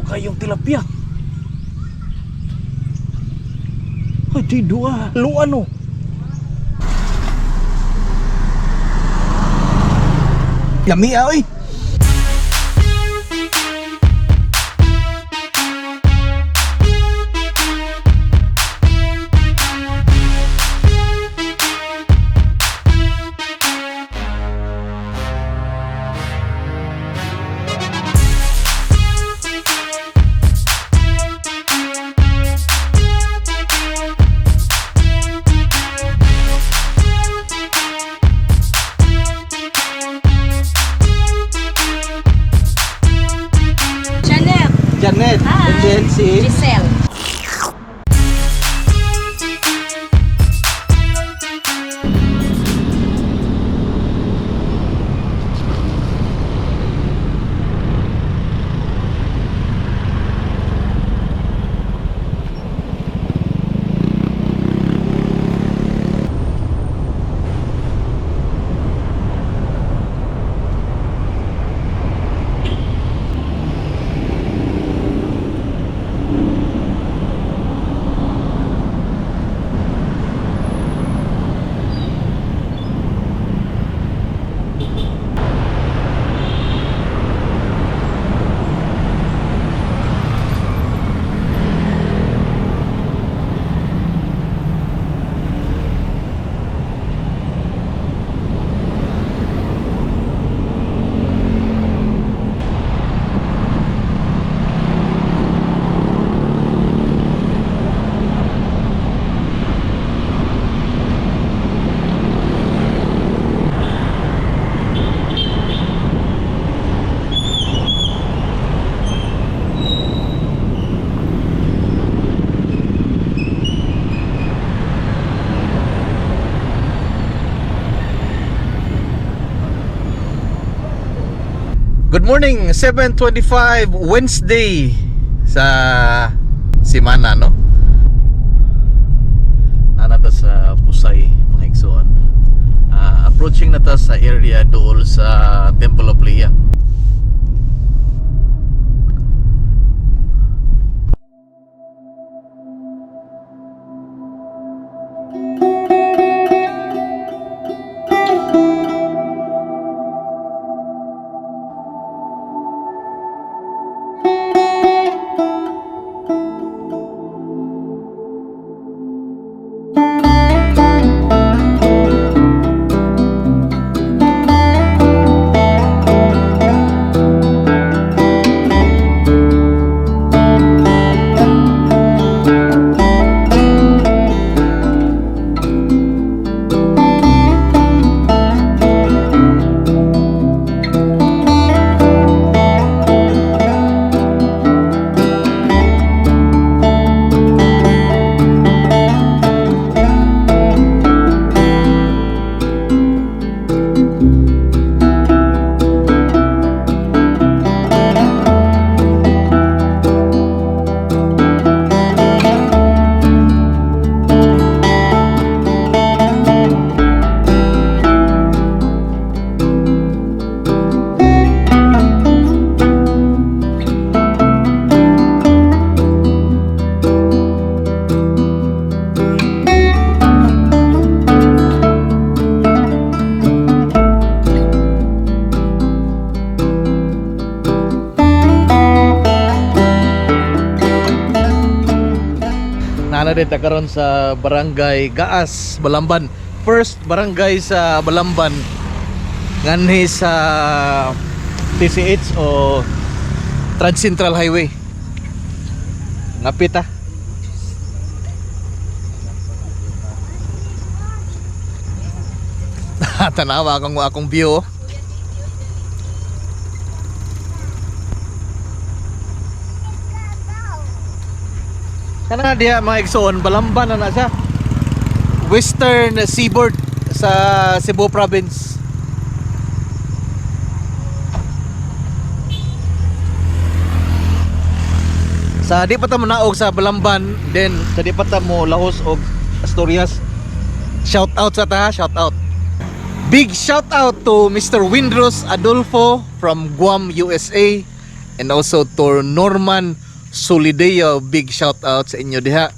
Kayong tilapia. Ay, di dua. Luan oh. Lami ah, oy. Janet. Janet. Hi. And then si Giselle. Good morning, 7:25 Wednesday sa Simana, no? Nana ta sa Pusay, mga igsoon. Approaching na ta sa area dool sa Temple of Leah. Nana din ta karon sa Barangay Gaas, Balamban. First barangay sa Balamban nganhi sa TCH o Trans Central Highway. Ngapit ah. Tanawa akong akong view, oh. Kana diha, mga igsoon, Balamban na na siya. Western Seaboard sa Cebu Province. Sa di pa ta manaog sa Balamban, then sa di pa ta mo lahos og Asturias. Shout out sa ta, shout out. Big shout out to Mr. Windros Adolfo from Guam, USA. And also to Norman Solideo, big shout out sa inyo diha.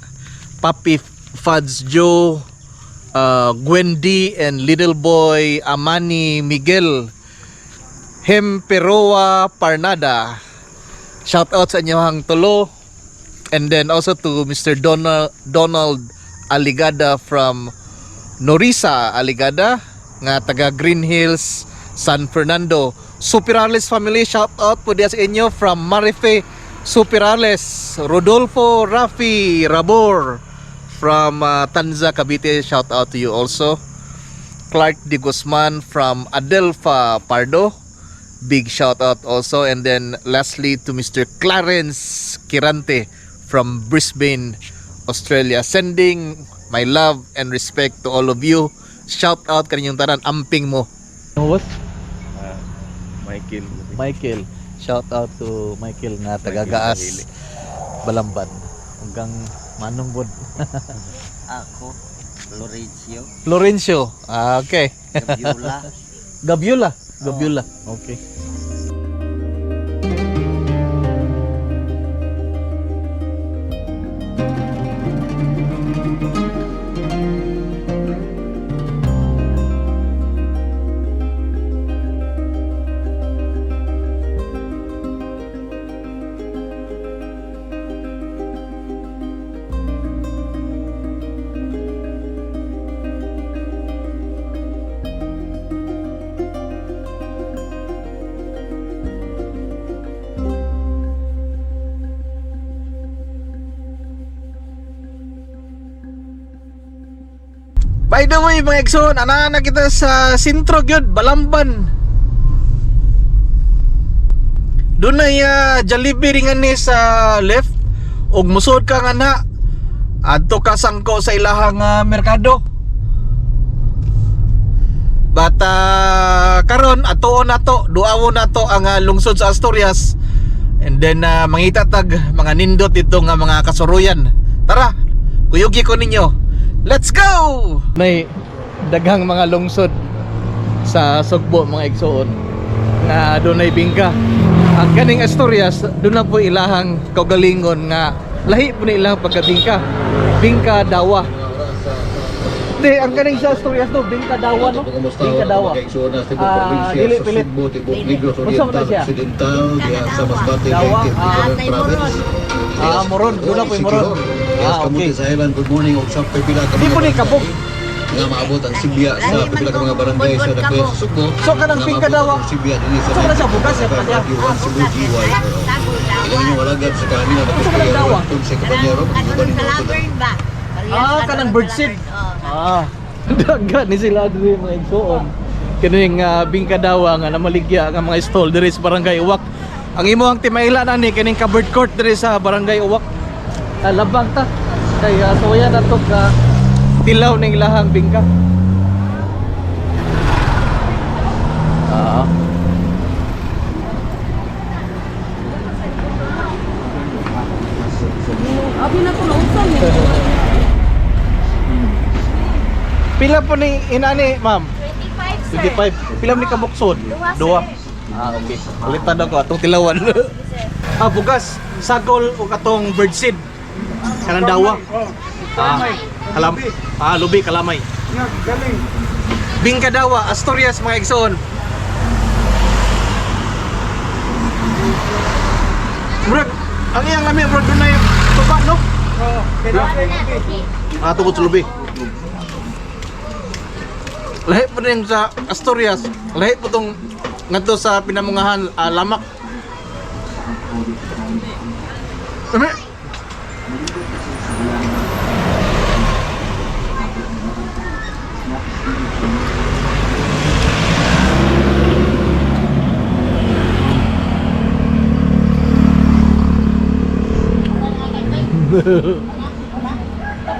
Papi Fads Joe, Gwendy and little boy Amani Miguel Hemperoa Parnada. Shout out sa inyohang tulo. And then also to Mr. Donald Aligada from Norisa Aligada nga taga Green Hills, San Fernando. Superales family, shout out po diya sa inyo from Marife Superales. Rodolfo Rafi Rabor from Tanza, Cavite, shout out to you also. Clark De Guzman from Adelfa Pardo. Big shout out also. And then lastly to Mr. Clarence Kirante from Brisbane, Australia. Sending my love and respect to all of you. Shout out kaninyong tanan. Amping mo. What? Michael. Michael. Shout out to Michael nga taga-Gaas, Balamban. Hanggang manong bod. Ako, Florencio, Florencio. Ah, okay. Gabiola. Gabiola. Gabiola. Okay. By the way, mga igsoon, ana na kita sa sentro gyud, Balamban. Dunay Jollibee rin ni sa left ug musod ka nga na adto ka sangko sa ilahang merkado. But karon atuon nato, duawon nato ang lungsod sa Asturias. And then mangita tag mga nindot dito nga mga kasuruyan. Tara, kuyugi ko ninyo. Let's go! May daghang mga lungsod sa Sugbo, mga igsoon, nga dunay bingka. Ang kaning Asturias, doon na po ilahang kaugalingon nga lahi po ni ilang pagkabingka. Bingka dawa. Di, ang kaning sa Asturias no, bingka dawa no. Bingka dawa. Ah, dili pilit. Unsa man na siya? Diha sa Masbate, Dawa, Leyte, ah, Province. Ah, Moron. Doon na po yung Moron. Ah, Ah, okay. okay. Sa Island, good morning. Og sa pipila ka Di mga po ni barangay kabog. nga maabot ang Sibya sa Lahi man pipila ka kung mga barangay sa budbud Dakuya kamo. sa Sugbo. So, kanang Nga Bingka maabot Dawa. ang Sibya dinhi sa So, kana siya, bugas, 95 eh, pa siya. Radio 1 Cebu GY. Ilang inyong alagad sa kanila Unsa man ang dawa? Tug sa Kabanyero, Kanang sa Laverne ba? Parehas Ah, ka kanang doon sa birdseed. Laverne, oo. Ah, daga ni sila diri mga igsoon. Kining bingkadawa nga namaligya nga mga stall diri sa Barangay Uwak. Ang imo ang timaila na ni kining ka bird court diri sa Barangay Uwak. Ah, labang ta. Kay suwayan nato ka tilaw ning ilahang bingka. Ah. Abi na ko nausan eh. Pila po ni inani, ma'am? 25, sir. 25. Pila ni kabuksod? Duha, sir. Duha. Ah, okay. Ulitan ako atong tilawan. Ah, bugas, sagol ug atong birdseed. Kanang dawa. Ah, kalam ah, lubi kalamay. Bingkadawa, Asturias mga igsoon. Murag, ang iyang lami murag dunay tuba no? Ah, tungkol sa lubi. Lahi po din sa Asturias. Lahi po tong ngadto sa pinamungahan lamak. Lami.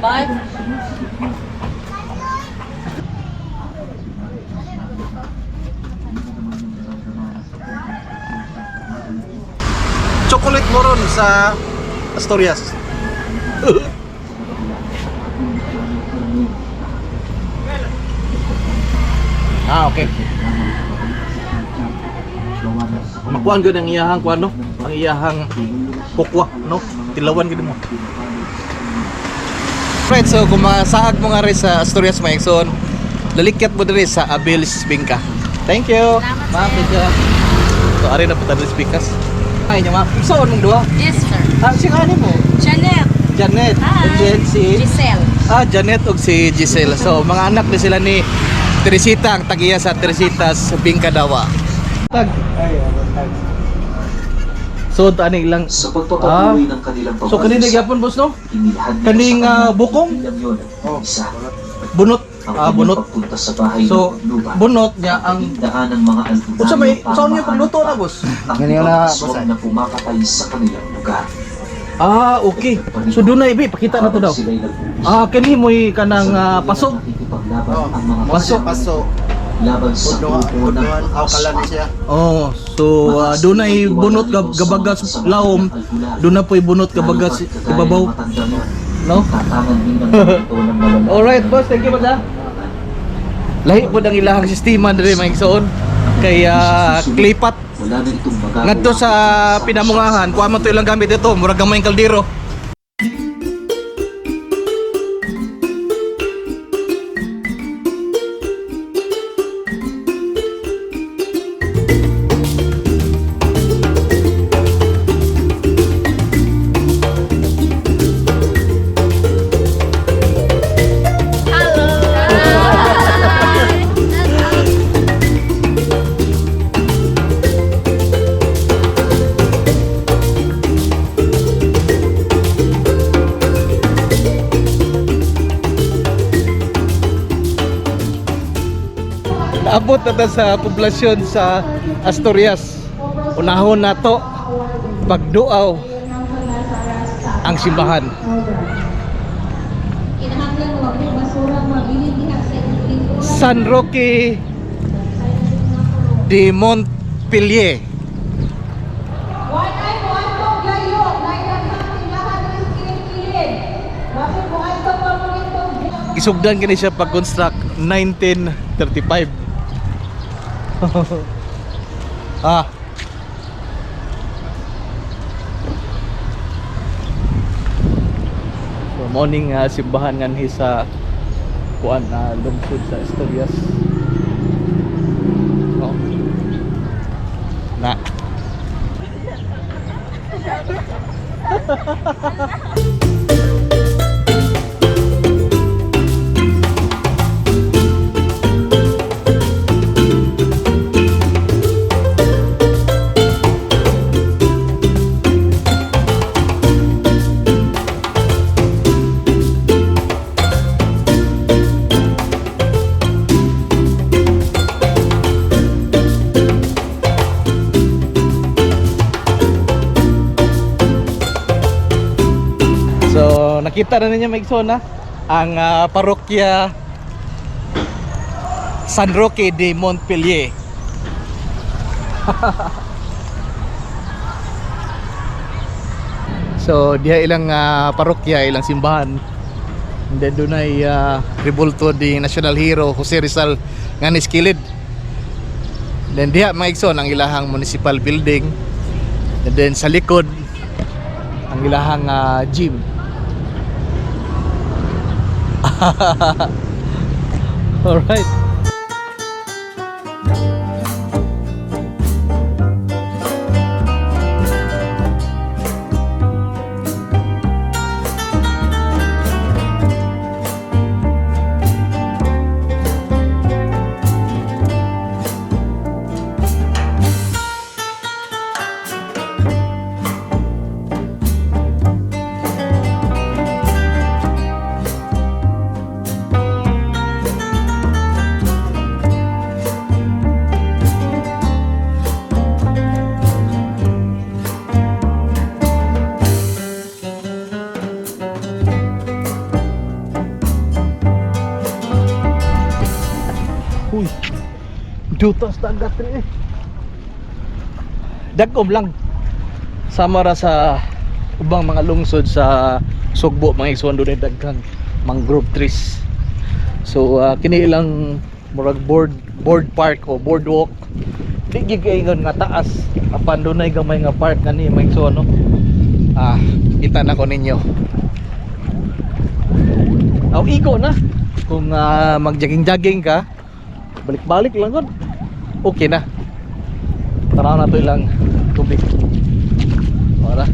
Bye. Chocolate moron sa Asturias. Ah, okay. Makuan gyud ang iyahang kuan no. Ang iyahang pukwa, no? Tilawan gid mo. Right, so kung masaag mo nga rin sa Asturias, mga igsoon, lalikyat mo diri sa Abel's Bingka. Thank you. Salamat, Ma'am, sir. thank you. So ari na punta diri sa Pikas. Ay, nya ma'am. Igsoon mong duha. Yes, sir. Ah, sino ani mo? Janet. Janet. Hi. And then si Giselle. Ah, Janet ug si Giselle. So, mga anak ni sila ni Teresita, ang tagiya sa Teresita's Bingkadawa. Tag. So, ani lang. Sa pagpapatuloy ng kanilang So, kanina gyapon, boss, no? Inilhan nila Kaning, sa kanya bukong? bilang yun ang isa. Bunot. Ang Ah, kanyang bunot. pagpunta sa bahay So, ng lupa. bunot niya ang Naging daan ng mga albularyo Unsa may para saan niyo mahanap pagluto na, boss? ang Ganyan ibang na, aswang boss, eh. na pumapatay sa kanilang lugar. Ah, okay. So doon na ibi, pakita na to daw. Sila'y nag-uusap. Ah, kani mo'y kanang Sa paso. nakikipaglaban ang mga Paso. kasama Paso. laban sa Punuan, grupo ng punuan, aw aswang. kalan ni siya. Oh, so doon ay bunot gabagas laom. Doon na po'y bunot gabagas Lalo pa't kagaya ibabaw, ng matanda nun, no? tatangan din ng mga ito ng malalaman Alright, ng boss, thank you boss ah. Lahi po ang ilahang sistema diri, mga igsoon. Kay klipat Wala na itong magagawa. ngadto sa pinamungahan, kuha man to ilang gamit ito, murag gamay ang kaldero. Naabot na ta sa poblasyon sa Asturias. Unahon nato pagduaw ang simbahan. San Roque de Montpellier. Gisugdan kini siya pag-construct 1935. Ah. So morning simbahan nganhi sa kuan na lungsod sa Asturias. Oh. Na. So, nakita na ninyo mga igsoon, ang parokya San Roque de Montpellier. So, diha ilang parokya, ilang simbahan. And then dunay rebulto di national hero Jose Rizal nga niskilid. Then diha mga igsoon ang ilahang municipal building. And then sa likod ang ilahang gym. Alright. Uy. Dutas dagat rin eh. Dagkom lang. Sama ra sa ubang mga lungsod sa Sugbo, mga igsoon, dunay daghang mangrove trees. So kini ilang murag board park o boardwalk. Di gid ingon nga taas apan dunay gamay nga park kani, mga igsoon, no. Ah, kita na ko ninyo. Aw, igo na. Kung magjogging-jogging ka, balik-balik lang gud. Okay na. Tanaw na to ilang tubig. Wala.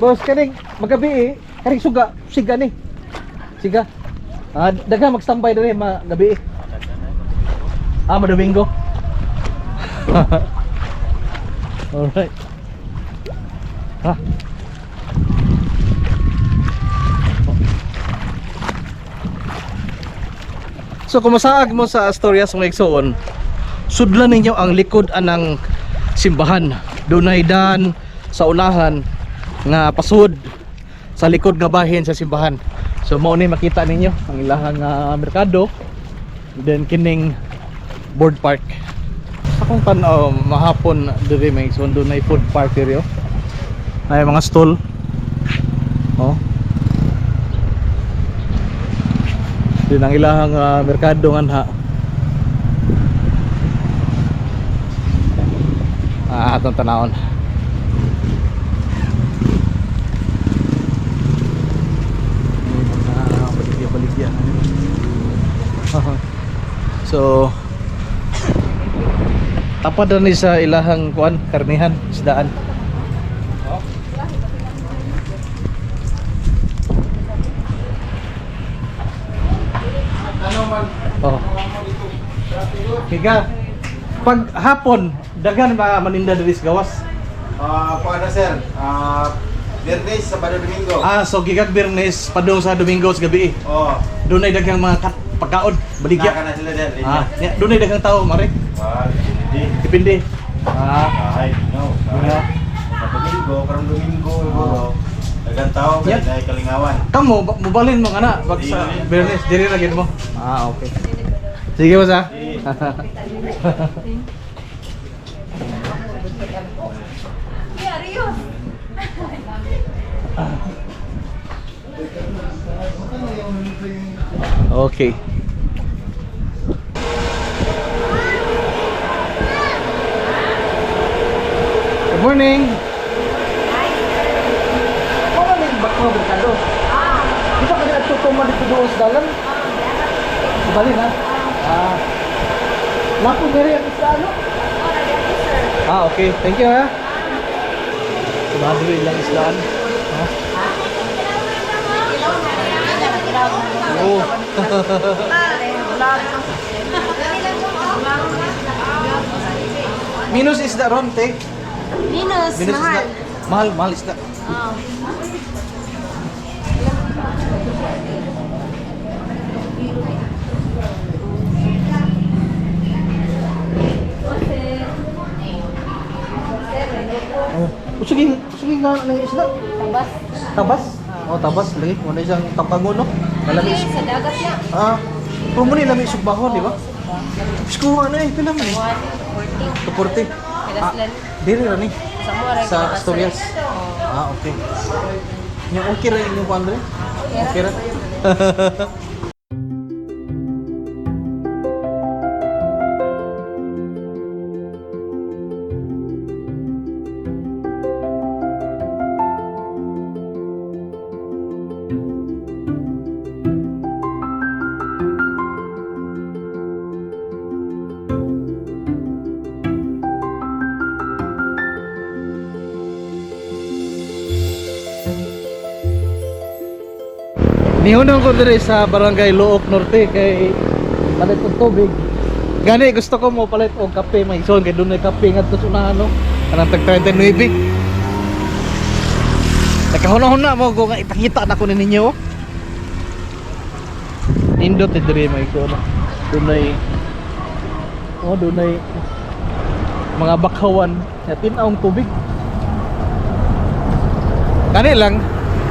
Boss, kaning magabi eh. Kaning suga, siga ni. Siga. Ah, daga magstambay diri magabi eh. Ah, madomingo. Alright. Ha. So kung masaag mo sa Asturias, mga igsoon, sudlan ninyo ang likod anang simbahan. Dunay dan sa unahan nga pasud sa likod nga bahin sa simbahan. So mao ni makita ninyo ang ilahang merkado, then kining board park. Sa kung tan-aw mahapon diri, may igsoon, dunay food park diri oh. Ay mga stall. Oh. Din ang ilahang merkado nganha. Ah, atong tanawon. May mga baligya-baligya. So, tapad na ni sa ilahang kuan, karnihan, isdaan. Oh. Higa. Pag hapon, daghan ba maninda diri sa gawas? Ah, paano sir? Ah, Biyernes, Sabado, Domingo. Ah, so gigag Biyernes padung sa Domingo sa gabi. Oh, Dunay daghang mga pagkaon, baligya. naka na sila dyan. Ah, nya, dunay daghang tao, mare. Ah, hindi. Depende. Ah, Ay, no. yeah. Sa Domingo, karong Domingo, oh. Daghang tao kay Yeah. dahil kalingawan. Kamo mubalin mo kana pag sa Biyernes diri ra gid mo. Ah, okay. Sige boss ah. Okay. Good morning. Mo man yung bako merkado. Di ba kaya nagtutuma dito doon sa dalan? Bali na. Ah. Lapo diri ang isda ano? Ah, okay. Thank you ha. Sumado ilang isdaan. Ha? Oh. Minus isda ron, te. Minus, Minus mahal. isda. Mahal, mahal isda. Oh. Oh. Sige, sige nga ng isda. Tabas. Tabas? Oh, tabas lagi. Muna isang tapango, no? Malami. Sa dagat na. Ah, pero muna lami sugbahon, di ba? Diyos ko, ano eh, pila man eh? 140. 240. Kilaslan. Ah, diri ra ni. Sa mo, Sa Asturias. Ah, okay. Yung okay ra inyong kuan dre? Okay ra. Nihunong ko diri sa Barangay Luok Norte kay palit og tubig. Gani gusto ko mo palit og kape may ison kay dunay kape ngadto sa unahan no. Kanang tag 39. Nakahuna-huna mo ko nga ipakita na ko ni ninyo. Oh. Nindot ni diri may ison. Dunay, oh, dunay mga bakhawan sa tin-awng tubig. Kani lang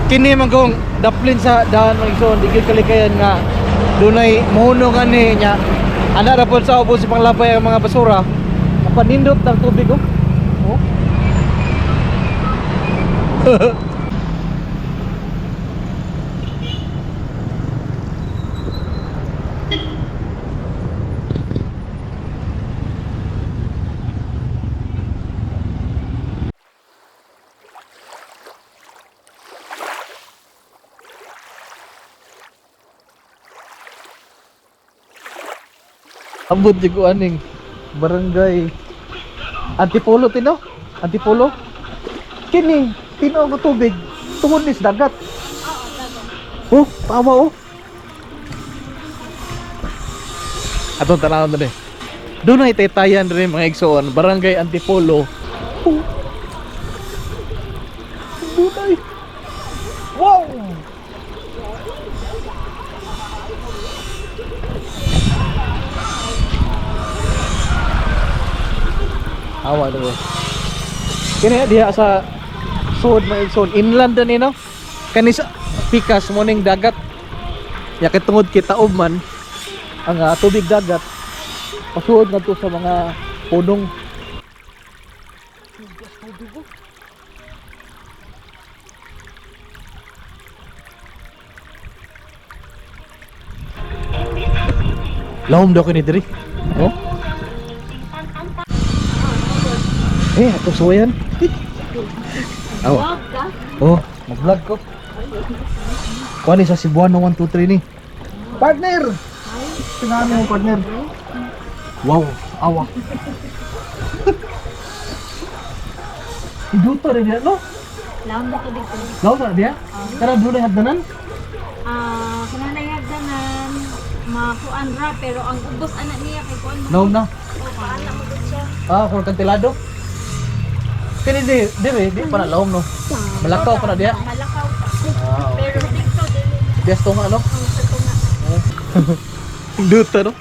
kini man kong daplin sa daan mga igsoon, di gyud kalikayan nga dunay mohuno gani nya ana ra pod sa ubos panglabay ang mga basura. Mapanindot ng tubig oh. Oh. Abot jud ko aning barangay Antipolo tino? Antipolo? Kini tinuo nga tubig tungod ni sa dagat. Oh, tama oh. Atong tanawon diri. Dunay taytayan diri mga igsoon, barangay Antipolo. Oh. Dunay. Wow! Awa diri. Kini diha sa sud mga igsoon, inland na ni no. Kani sa pikas mo ning dagat. Ya kay tungod kita man ang tubig dagat pasuod ngadto sa mga punong. Lahom daw kini diri. Oh. Eh, ato suwayan. Awa. Vlog ka? Oh, mag-vlog ko. Kuha ni sa Cebuano 123 ni. Partner! Tingnan mo partner. Wow, awa. Iduto rin niya, no? Laom na tubig ko. Lawa na diya? Tara, doon na hagdanan. Ah, kananayagdanan makuan ra pero ang ubos ana niya kay kuan mo. Naom na. O paana mo gud siya. Ah, kung kantilado. Kini di, di, di pa na laom, no? Malakaw pa na diya. Malakaw pa. Ah, okay. Pero dito dili Diya nga, no? ang sa tunga. Duta, no?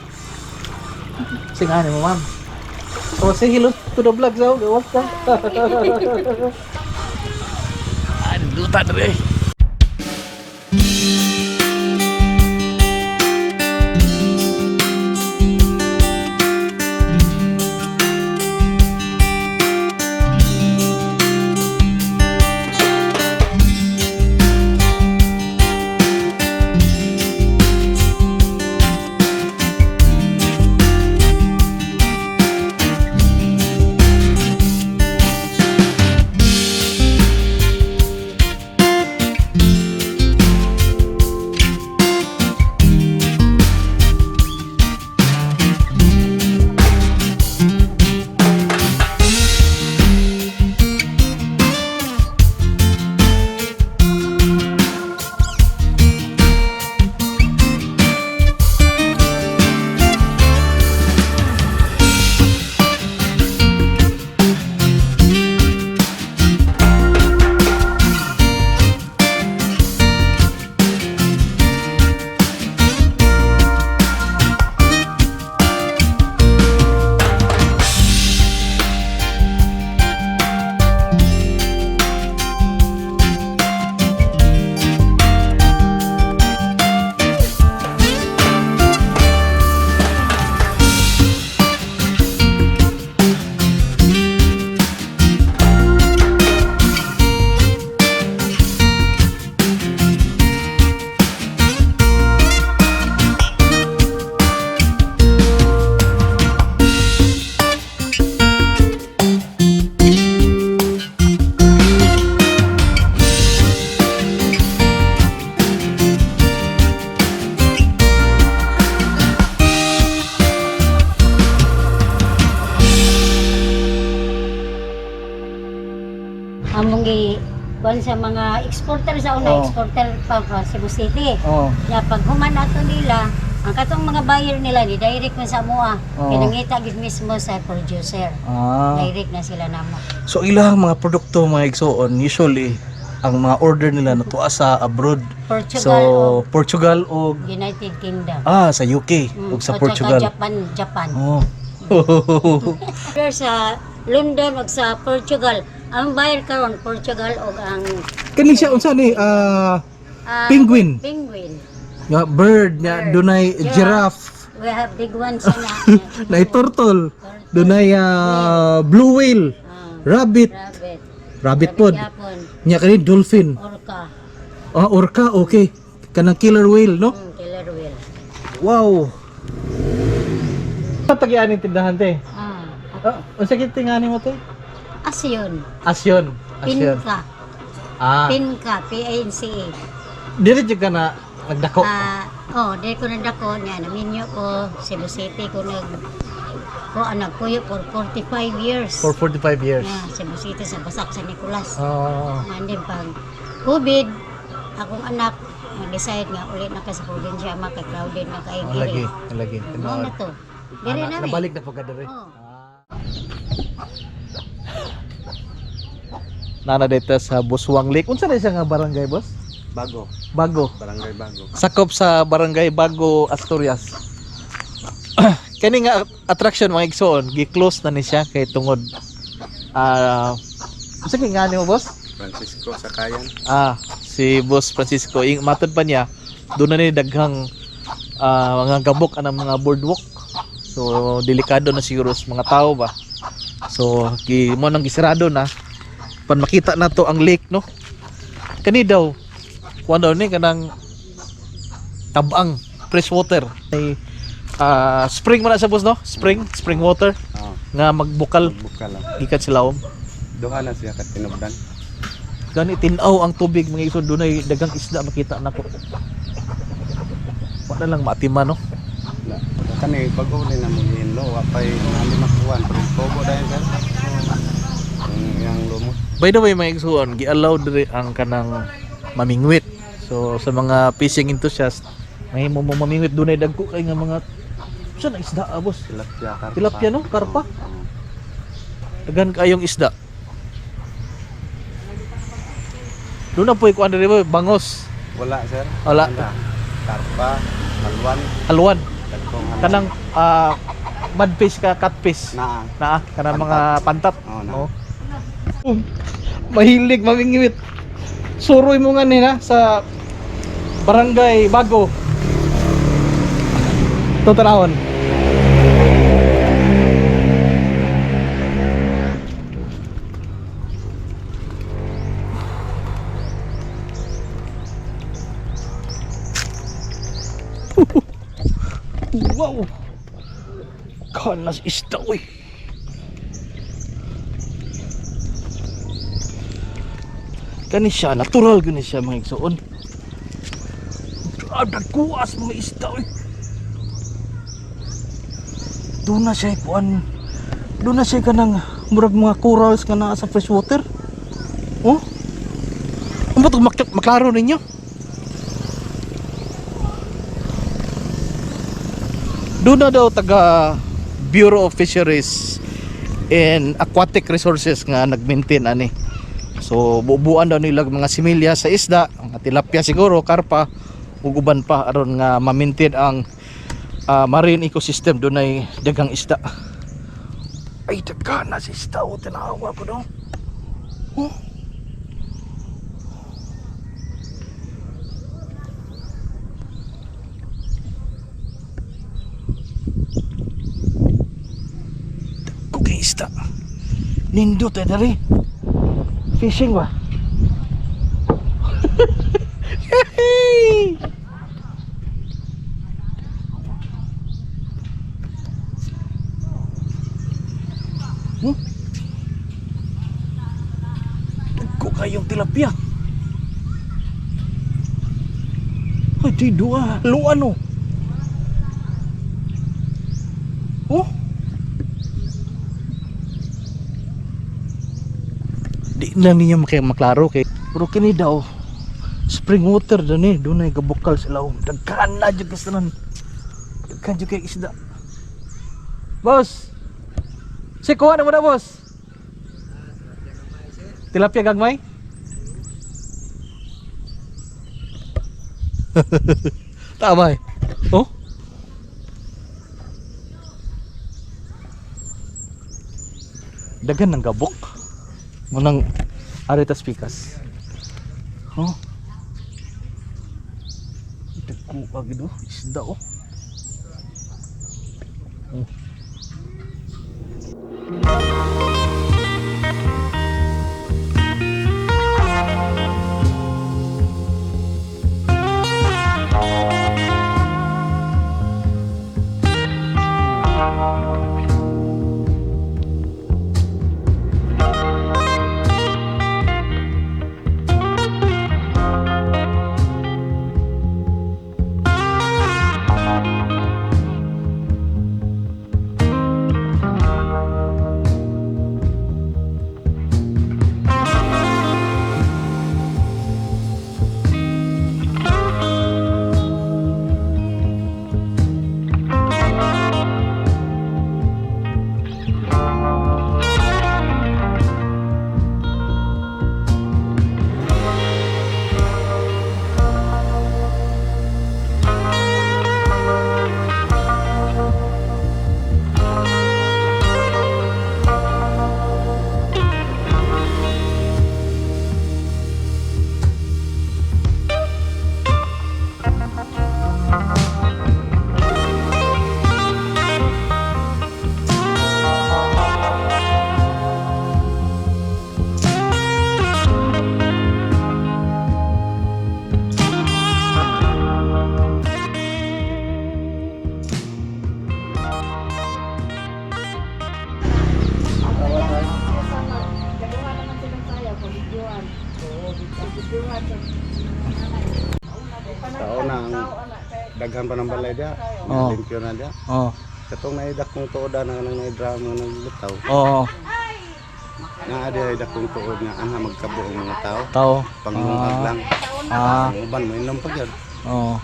Singani mo, ma'am. Oh, say hello to the vlog, so. Gawas ka. Ah, duta na rin. Among gi kuan sa mga exporter sa una, Oo. exporter pa pa Cebu City. Oh. Ya pag human ato nila, ang katong mga buyer nila ni direct man sa amoa. Oo. Kay nangita gid mismo sa producer. Ah. Direct na sila namo. So ilang mga produkto mga igsoon usually ang mga order nila natuwa sa abroad. Portugal So o Portugal o United Kingdom. sa UK ug sa at saka Portugal. Japan, Japan. Oh. Order sa London ug sa Portugal. Ang buyer karon Portugal ug ang Kani siya unsa ni penguin. Penguin. Nga bird nga Bird. dunay giraffe, We have big ones na. nay turtle, dunay blue whale, rabbit, Rabbit. rabbit pod. Yapon. Nya kani dolphin. Orca. Ah, orca, okay. Kanang killer whale, no? Killer whale. Wow. Tagian yung tindahan te. Ah. Ah, unsa kit tingani mo te? Asyon. Asyon. Asyon. Pinka. Ah, Pinka. P-A-N-C-A. dili jud ka na nagdako. Ah, Oh, diri ko nagdako niya naminyo ko Cebu City ko nag ko anak kuyo for 45 years. For 45 years. Yeah, Cebu City sa Basak San Nicolas. Ah. And then pag COVID, akong anak nag-decide nga ulit na ka sa probinsya ma kay crowded na kay Oh, lagi, lagi. Mao na to. Diri Ah, na mi. nabalik na po ka diri. Oh. Nana dito sa Buswang Lake. Unsa na siya nga barangay, boss? Bago, Bago. barangay Bago. Sakop sa Barangay Bago, Asturias. Kani nga attraction mga igsoon, gi-close na ni siya kay tungod ah, unsa kay nga nimo, boss? Francisco Sakayan. Ah, si Boss Francisco, ing matod pa niya, doon na ni daghang mga gabok anang mga boardwalk. So delikado na siguro sa mga tao ba. So gi mo nang gisarado na pan makita na to ang lake, no. Kani daw kuan daw ni kanang tabang fresh water. May spring man na sa boss, no? Spring, spring water Oh, nga magbukal bukal lang. gikan sa lawom. Duha na siya ka tinubdan. Gani tin-aw ang tubig mga iso, dunay daghang isda makita nako. Wala lang maatima, no. Na. Kani bago ni na mo hinlo, wa pay mga lima kuan pero tubo dayon sir. Ang iyang lumot. By the way mga igsuon, gi-allow diri ang kanang mamingwit. So sa mga fishing enthusiast, may mo mamingwit, dunay dagko kay nga mga saan ang isda, ah, boss? Tilapia, karpa. Tilapia, no? Karpa. Oo. Daghan kayong isda. Doon na po ikuan diri ba, bangos, Wala sir. Wala. Karpa, halwan, halwan, dagkong halwan. kanang mudfish ka, catfish. Naa. Naa, kanang mga pantat. Oo, na. Oo. Oh. Mahilig mamingwit. Suroy mo nga nila sa Barangay Bago. Ito tanahon. Wow! Kanas isda, uy. Kani siya, natural gani siya mga igsoon. Ah, dagkuas mga isda, uy. Doon na siya kuan. Doon na siya kanang murag mga corals nga naa sa fresh water. Oh. Ang ba't maklaro ninyo? Doon na daw taga Bureau of Fisheries and Aquatic Resources nga nag-maintain ani. So bubuan daw nila mga similya sa isda, mga tilapia siguro, karpa ug uban pa aron nga ma-maintain ang marine ecosystem, dunay daghang isda. Ay, daghan na si isda o, tanawa po daw. Oh. Dagko kay isda. Nindot eh diri. Fishing ba? Yay! Huh? Dagko kayong tilapia. Ay, di duha. Luan oh. Oh. Di lang ninyo maklaro kay pero kini daw spring water daw ni, dunay gabukal sa lawom, daghan na jud kastanan, daghan jud kay isda, boss. Si kuha na mo na, boss, tilapia gagmay. Tama eh. Oh, daghan ng gabok munang aritas pikas. Oh. Dagko agad oh, isda oh. Oh. Kanang daghan pa ng balay dia. Oo. Limpyo na dia. Oh. Katong naidakong tuod na nang naidrama ng lutaw. Oo. Naa diha dakong tuod nga ana magkabuong mga tao. Tao. Panglungag lang. Ah. Ang uban mo inom pa gyud. Oo.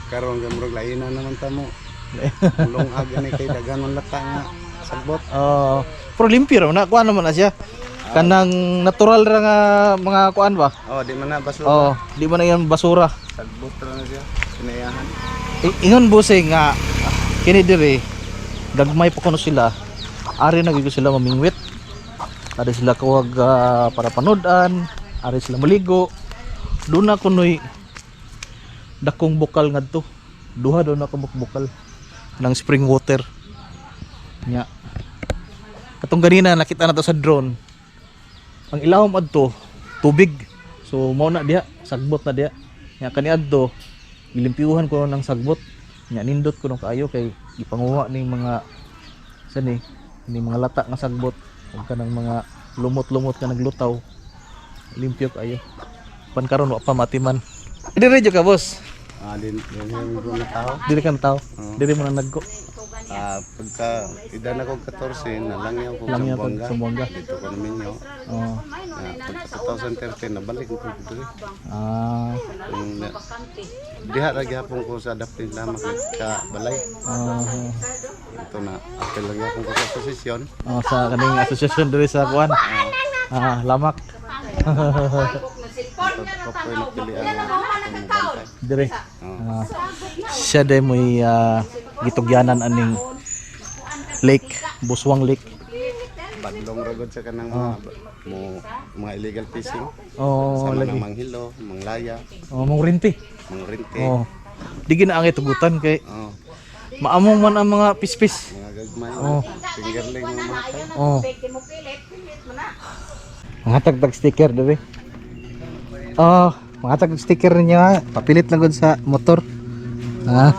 Karon kay murag laina naman ta mo. Lungag ani kay daghan man lata nga sagbot. Oo. Pero limpyo ra na kuan naman na siya. Kanang natural ra nga mga kuan ba? Oh, di man na basura. Oo, di man na yan basura. Sagbot ra na siya. Sinayahan. Ingon busing nga kini dire gagmay pa kuno sila. Ari na gyud sila mamingwit. Ari sila kuwag para panood-an, ari sila maligo. Doon na kunoy dakong bukal ngadto. Duha doon na kabuk bukal ng spring water. Nya. Katong ganina nakita na to sa drone. Ang ilawom adto tubig. So mao na diha, sagbot na diha. Nya kani adto gilimpyuhan ko ng sagbot. Nya nindot ko nung kaayo kay gipanguha ning mga sa ni ni mga lata nga sagbot ug kanang mga lumot-lumot nga naglutaw. Limpyo kaayo. Pan karon wa pa matiman. Dire jud ka, boss. Ah, din din yung mga tao. Dire ka tao. Dire mo na nagko. Ah, pagka edad na ko 14, nalangyaw ko Langyaw sa kag Buanga. Zamboanga. Dito ko naminyo. Oo. Ah, pagka 2013 nabalik ko dito. Ah, Diha ra gihapon ko sa adapting lamang ka balay. ah, Ito na apel lang gihapon ko sa posisyon. oh, sa kaning association dire sa kuan. Ah, lamak. Ito ko napilian nga akong mobantay. Dire. Ah, siya day mo'y gitugyanan aning lake, Buswang Lake. Badlong ra gud sa kanang mga mo mga illegal fishing. Oh, Sama lagi. ng manghilo, manglaya, Oh, mong rinti. mangrinte. Oh. Di gina ang itugutan kay Oh, maamong man ang mga pispis. mga gagmay, Oh. fingerling mga matay. Oh. Mga tagtag sticker dire. Oh, mga tagtag sticker ninyo ha. Papilit lang gud sa motor. Ah.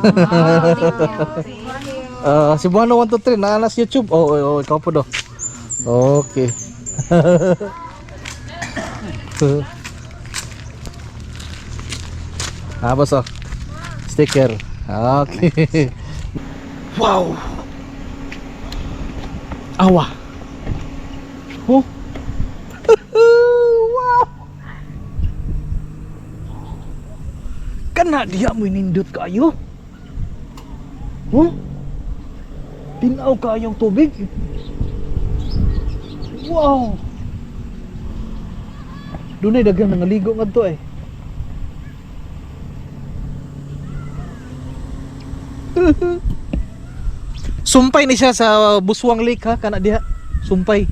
Ah, Cebuano 123 naa na sa YouTube. Oh, oh, oh, ikaw po do. Okay. Ah, boss, oh. Sticker. Okay. Wow. Awa. Oh. Wow. Kana diya mo nindot kayo. Huh? Tinaw kayong tubig. Wow. Dunay daghang nangaligo ngadto eh. Sumpay ni siya sa Buswang Lake ha, kana diha. Sumpay.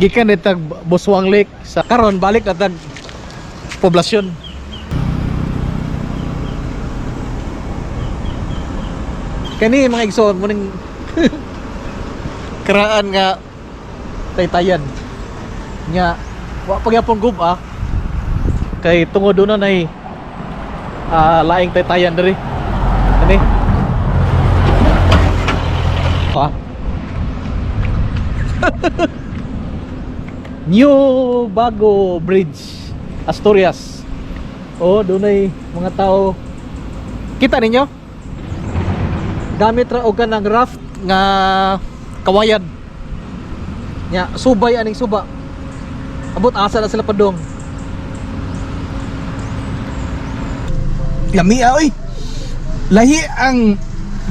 Gikan ni tag Buswang Lake sa karon balik na tag poblasyon. Kani mga igsoon mo ning karaan nga taytayan. Nya wa pa gyapon gub-a kay tungod doon na nay laing taytayan diri. Kani. Pa. New Bago Bridge, Asturias. Oh, dunay mga tao. Kita ninyo? Gamit ra og kanang raft nga kawayan. Nya, subay aning suba. Abot asa na sila padong. Lamia oy. Lahi ang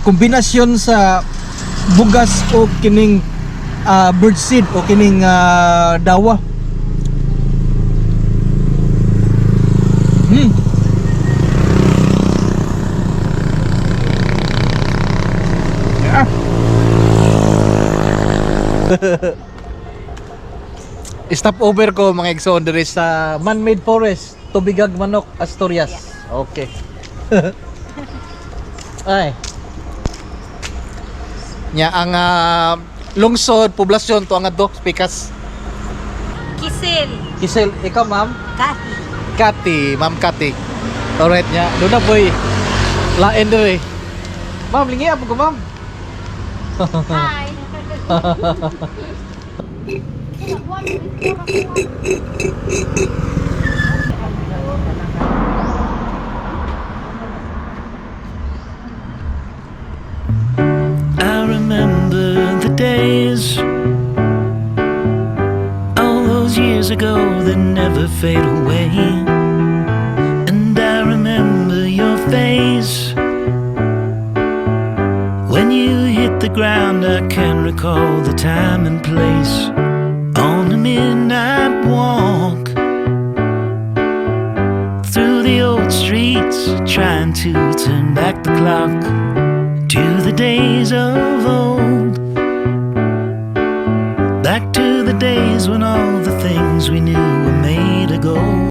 kombinasyon sa bugas o kining birdseed o kining dawa. Yeah. Stop over ko mga igsoon diri sa man-made forest, Tubigag Manok, Asturias. Okay. Ay. Nya ang lungsod, poblasyon to ang adto, Pikas. Kisil. Kisel, ikaw, ma'am? Kahi. Kati, ma'am Kati. Alright nya. Doon na boy. Lain diri. Ma'am, lingi po ko, ma'am. Hi. I remember the days, all those years ago that never fade away. And I remember your face when you hit the ground. I can recall the time and place on the midnight walk through the old streets, trying to turn back the clock to the days of old. Back to the days when all the things we knew